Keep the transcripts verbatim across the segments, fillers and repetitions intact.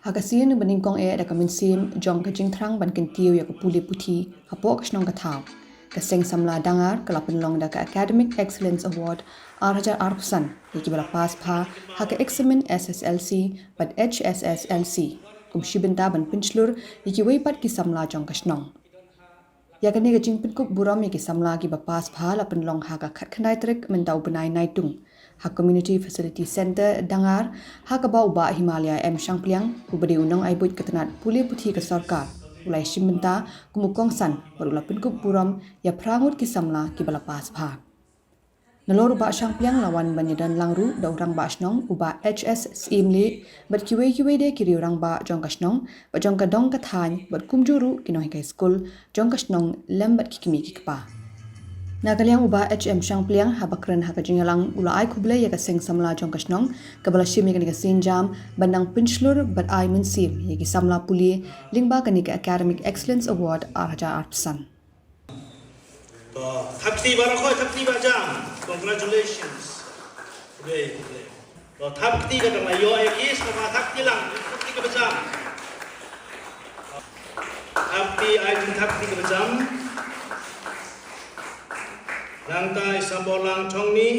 Ha ka sien ba nyngkong eh da ka mynsiem jong ka jingthrang ban kyntiew ïa ka pule puthi hapoh ka shnong ka thaw, ka Seng Samla Dangar ka la pynlong da ka Academic Excellence Award ar hajar arphew san ïa kiba la pass bha ha ka eksamin S S L C bad H S S L C, kum shi bynta ban pynshlur ïa kiwei pat ki samla jong ka shnong. Ïa kane ka jingpynkup burom ïa ki samla kiba pass bha la pynlong ha ka khatkhyndai tarik mynta u bnai Naitung, ha Community Facility Centre Dangar, ha kaba u Bah Himalaya M Shangpliang, uba dei u nongai buit ka tnat pule puthi ka sorkar, u la ïashim bynta kum u kongsan bad u la pynkup burom ïa phra ngut ki samla kiba la pass bha. Nalor u Bah Shangpliang la wan ban ïadon lang ruh da u rangbah shnong u Bah H S Syiemlieh bad kiwei kiwei de ki riew rangbah jong ka shnong bad jong ka dong ka thaiñ bad kumjuh ruh ki nonghikai skul jong ka shnong lem bad ki kmie ki kpa. Na ka liang u Bah H M Shangpliang haba kren ha ka jingïalang u la ai khublei ïa ka Seng Samla jong ka shnong kaba la shim ïa kane ka sienjam ban nang pynshlur bad ai mynsiem ïa ki samla pule lyngba kane ka Academic Excellence Award ar hajar arphew san. To, thap kti baroh khoi, thap kti ba jam. Congratulations. Khublei, khublei. To, thap kti ka dang la ïoh ïa ki, sngewbha thap kti lang, thap kti kaba jam. Thap kti, ai jingthap kti kaba jam. Nangta i Samborlang Thongni.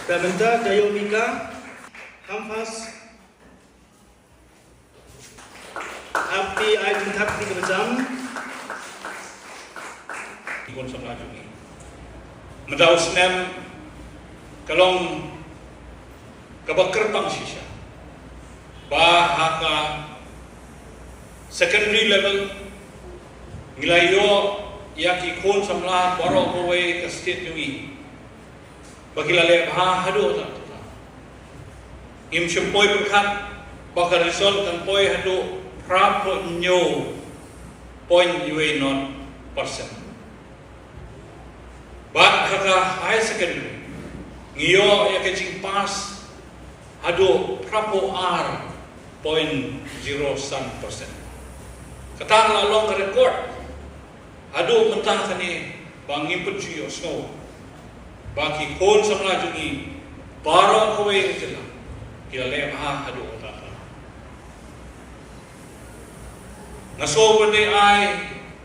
Ka mynta ka ïoh Mika. Hamfas. Thap kti, ai jingthap kti kaba jam. Ki khun samla jong ngi. Mynta u snem ka long kaba kyrpang shisha ba ha ka secondary level ngi la ïoh ïa ki khun samla baroh kawei ka state jong ngi ba ki la leh bha haduh katta katta. Ngim shym poi pyrkhat ba ka result kan poi haduh phra phew hynñiew point wei not percent. Bad ha ka high secondary ngi ïoh ïa ka jingpass haduh phra phew ar point zero san percent. Kata la long ka record. Haduh mynta kane ba ngim pat ju ïohsngew ba ki khun samla jong ngi baroh kawei ka jylla ki la leh bha haduh katta katta. Nga sngewbha ban ai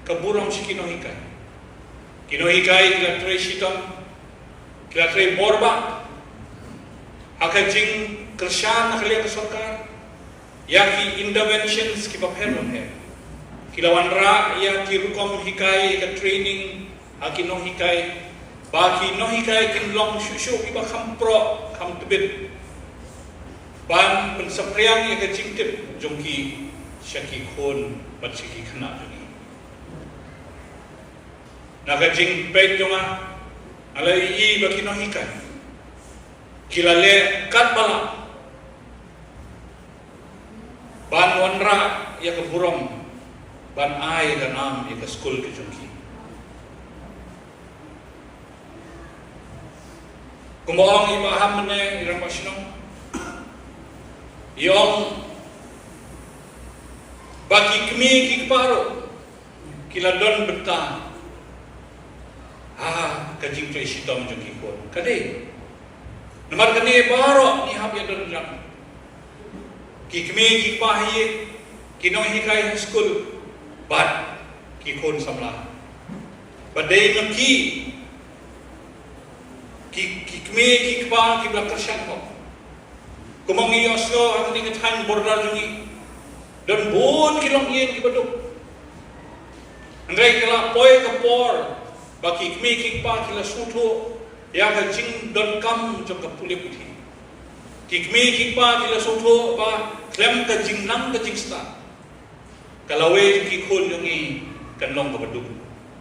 ka burom sha ki nonghikai. Ki nonghikai ki la trei shitom, ki la trei bor bha ha ka jingkyrshan na ka liang ka sorkar ïa ki interventions kiba pher bapher. Ki la wanrah ïa ki rukom hikai, ïa ka training ha ki nonghikai ba ki nonghikai kin long shuh shuh kiba kham proh kham tbit ban pynsaphriang ïa ka jingtip jong ki sha ki khun bad sha ki khynnah jong ngi. Na ka jingpeit jong nga, nga la ïohi ba ki nonghikai ki la leh katba lah ban wanrah ïa ka burom ban ai ïa ka nam ïa ka skul ka jong ki. Kumba ong i Bah Ham mynne, i rangbah shnong, i ong ba ki kmie ki kpa ruh ki la don bynta ha ka jingtrei shitom jong ki khun. Ka dei namar kane baroh ngi hap ïa don jam. Ki kmie ki kpa ha ïing, ki nonghikai ha skul bad ki khun samla. Ba dei na ki, ki, ki kmie ki kpa kiba la kyrshan hok. Kumba ngi ïohsngew ha kane ka thaiñ border jong ngi don bun ki longïing kiba duk. Hynrei ka la poi ka por ba ki kmie ki kpa ki la sngewthuh ïa ka jingdonkam jong ka pule puthi. Ki kmie ki kpa ki la sngewthuh ba khlem ka jingnang ka jingstad, ka lawei jong ki khun jong ngi kan long kaba duk.